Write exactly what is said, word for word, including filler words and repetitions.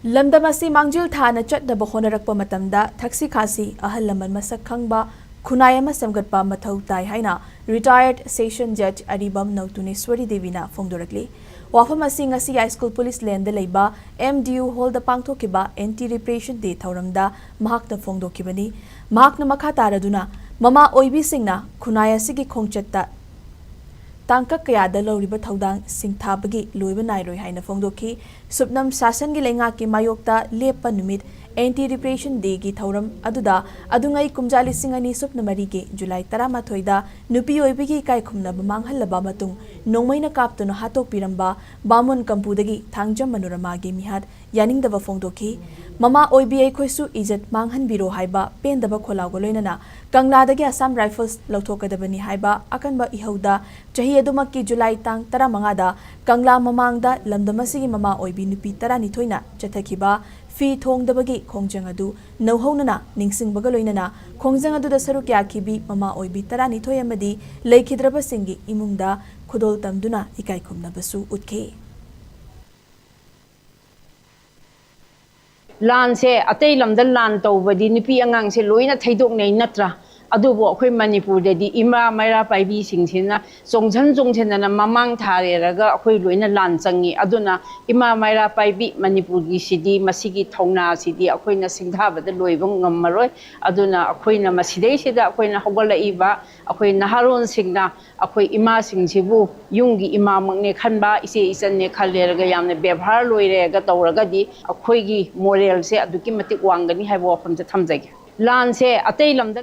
ꯂꯝꯗꯝ ꯑꯁꯤ ꯃꯥꯡꯖꯤꯜ ꯊꯥꯅ ꯆꯠꯅꯕ ꯍꯣꯠꯅꯔꯛꯄ ꯃꯇꯝꯗ ꯊꯛꯁꯤ ꯈꯥꯁꯤ, ꯑꯍꯜ ꯂꯃꯟ ꯃꯁꯛ ꯈꯪꯕ ꯈꯨꯟꯅꯥꯏ ꯑꯃ ꯁꯦꯝꯒꯠꯄ ꯃꯊꯧ ꯇꯥꯏ ꯍꯥꯏꯅ retired session judge ꯑꯔꯤꯕꯝ ꯅꯧꯇꯨꯅꯦꯁ꯭ꯋꯔꯤ ꯗꯦꯕꯤꯅ ꯐꯣꯡꯗꯣꯔꯛꯂꯤ꯫ ꯋꯥꯐꯝ ꯑꯁꯤ ꯉꯁꯤ ꯌꯥꯏꯁ꯭ꯀꯨꯜ ꯄꯨꯂꯤꯁ ꯂꯦꯟꯗ ꯂꯩꯕ M D U hall ꯗ ꯄꯥꯡꯊꯣꯛꯈꯤꯕ Anti Repression Day ꯊꯧꯔꯝꯗ ꯃꯍꯥꯛꯅ ꯐꯣꯡꯗꯣꯛꯈꯤꯕꯅꯤ꯫ ꯃꯍꯥꯛꯅ ꯃꯈꯥ ꯇꯥꯔꯗꯨꯅ ꯃꯃꯥ ꯑꯣꯏꯕꯤꯁꯤꯡꯅ ꯈꯨꯟꯅꯥꯏ ꯑꯁꯤꯒꯤ ꯈꯣꯡꯆꯠꯇ ꯇꯥꯡꯀꯛ ꯀꯌꯥꯗ ꯂꯧꯔꯤꯕ ꯊꯧꯗꯥꯡ ꯁꯤꯡꯊꯥꯕꯒꯤ ꯂꯣꯏꯕ ꯅꯥꯏꯔꯣꯏ ꯍꯥꯏꯅ ꯐꯣꯡꯗꯣꯛꯈꯤ꯫ ꯁꯨꯞꯅꯝ ꯁꯥꯁꯟꯒꯤ ꯂꯩꯉꯥꯛꯀꯤ ꯃꯥꯌꯣꯛꯇ ꯂꯦꯞꯄ ꯅꯨꯃꯤꯠ Anti Repression Day ꯒꯤ ꯊꯧꯔꯝ ꯑꯗꯨꯗ ꯑꯗꯨꯉꯩ ꯀꯨꯝꯖꯥ ꯂꯤꯁꯤꯡ ꯑꯅꯤ ꯁꯨꯞꯅ ꯃꯔꯤꯒꯤ ꯖꯨꯂꯥꯏ ꯇꯔꯥꯃꯥꯊꯣꯏꯗ ꯅꯨꯄꯤ ꯑꯣꯏꯕꯤꯒꯤ ꯏꯀꯥꯏ ꯈꯨꯝꯅꯕ ꯃꯥꯡꯍꯜꯂꯕ ꯃꯇꯨꯡ ꯅꯣꯡꯃꯩꯅ ꯀꯥꯞꯇꯨꯅ ꯍꯥꯠꯇꯣꯛꯄꯤꯔꯝꯕ ꯕꯥꯃꯣꯟ ꯀꯝꯄꯨꯗꯒꯤ ꯊꯥꯡꯖꯝ ꯃꯅꯣꯔꯃꯥꯒꯤ ꯃꯤꯍꯥꯠ ꯌꯥꯅꯤꯡꯗꯕ ꯐꯣꯡꯗꯣꯛꯈꯤ꯫ ꯃꯃꯥ ꯑꯣꯏꯕꯤ ꯑꯩꯈꯣꯏꯁꯨ ꯏꯖꯠ ꯃꯥꯡꯍꯟꯕꯤꯔꯣ ꯍꯥꯏꯕ ꯄꯦꯟꯗꯕ ꯈꯣꯜꯂꯥꯎꯒ ꯂꯣꯏꯅꯅ ꯀꯪꯂꯥꯗꯒꯤ Assam Rifles ꯂꯧꯊꯣꯛꯀꯗꯕꯅꯤ ꯍꯥꯏꯕ ꯑꯀꯟꯕ ꯏꯍꯧꯗ ꯆꯍꯤ ꯑꯗꯨꯃꯛꯀꯤ ꯖꯨꯂꯥꯏ ꯇꯥꯡ ꯇꯔꯥꯃꯉꯥꯗ ꯀꯪꯂꯥ ꯃꯃꯥꯡꯗ ꯂꯝꯗꯝ ꯑꯁꯤꯒꯤ ꯃꯃꯥ ꯑꯣꯏꯕꯤ ꯅꯨꯄꯤ ꯇꯔꯥꯅꯤꯊꯣꯏꯅ ꯆꯠꯊꯈꯤꯕ ꯐꯤ ꯊꯣꯡꯗꯕꯒꯤ ꯈꯣꯡꯖꯪ ꯑꯗꯨ ꯅꯧꯍꯧꯅꯅ ꯅꯤꯡꯁꯤꯡꯕꯒ ꯂꯣꯏꯅꯅ ꯈꯣꯡꯖꯪ ꯑꯗꯨꯗ ꯁꯔꯨꯛ ꯌꯥꯈꯤꯕꯤ ꯃꯃꯥ ꯑꯣꯏꯕꯤ ꯇꯔꯥꯅꯤꯊꯣꯏ ꯑꯃꯗꯤ ꯂꯩꯈꯤꯗ꯭ꯔꯕꯁꯤꯡꯒꯤ ꯏꯃꯨꯡꯗ ꯈꯨꯗꯣꯜ ꯇꯝꯗꯨꯅ ꯏꯀꯥꯏ ꯈꯨꯝꯅꯕꯁꯨ ꯎꯠꯈꯤ꯫ ꯂꯥꯟꯁꯦ ꯑꯇꯩ ꯂꯝꯗ ꯂꯥꯟ ꯇꯧꯕꯗꯤ ꯅꯨꯄꯤ ꯑꯉꯥꯡꯁꯦ ꯂꯣꯏꯅ ꯊꯩꯗꯣꯛꯅꯩ ꯅꯠꯇ꯭ꯔꯥ? ꯑꯗꯨꯕꯨ ꯑꯩꯈꯣꯏ ꯃꯅꯤꯄꯨꯔꯗꯗꯤ ꯏꯃꯥ ꯃꯩꯔꯥ ꯄꯥꯏꯕꯤꯁꯤꯡꯁꯤꯅ ꯆꯣꯡꯁꯤꯟ ꯆꯣꯡꯁꯤꯟꯗꯅ ꯃꯃꯥꯡ ꯊꯥꯔꯦꯔꯒ ꯑꯩꯈꯣꯏ ꯂꯣꯏꯅ ꯂꯥꯟ ꯆꯪꯉꯤ꯫ ꯑꯗꯨꯅ ꯏꯃꯥ ꯃꯩꯔꯥ ꯄꯥꯏꯕꯤ ꯃꯅꯤꯄꯨꯔꯒꯤꯁꯤꯗꯤ, ꯃꯁꯤꯒꯤ ꯊꯧꯅꯥꯁꯤꯗꯤ ꯑꯩꯈꯣꯏꯅ ꯁꯤꯡꯊꯥꯕꯗ ꯂꯣꯏꯕ ꯉꯝꯃꯔꯣꯏ꯫ ꯑꯗꯨꯅ ꯑꯩꯈꯣꯏꯅ ꯃꯁꯤꯗꯩꯁꯤꯗ ꯑꯩꯈꯣꯏꯅ ꯍꯧꯒꯠꯂꯛꯏꯕ ꯑꯩꯈꯣꯏ ꯅꯍꯥꯔꯣꯟꯁꯤꯡꯅ ꯑꯩꯈꯣꯏ ꯏꯃꯥꯁꯤꯡꯁꯤꯕꯨ ꯌꯨꯝꯒꯤ ꯏꯃꯥꯃꯛꯅꯦ ꯈꯟꯕ, ꯏꯆꯦ ꯏꯆꯟꯅꯦ ꯈꯜꯂꯦꯔꯒ ꯌꯥꯝꯅ ꯕꯦꯕꯥꯔ ꯂꯣꯏꯔꯦꯒ ꯇꯧꯔꯒꯗꯤ ꯑꯩꯈꯣꯏꯒꯤ ꯃꯣꯔꯦꯜꯁꯦ ꯑꯗꯨꯛꯀꯤ ꯃꯇꯤꯛ ꯋꯥꯡꯒꯅꯤ ꯍꯥꯏꯕ ꯋꯥꯐꯝꯁꯦ ꯊꯝꯖꯒꯦ꯫ ꯂꯥꯟꯁꯦ ꯑꯇꯩ ꯂꯝꯗ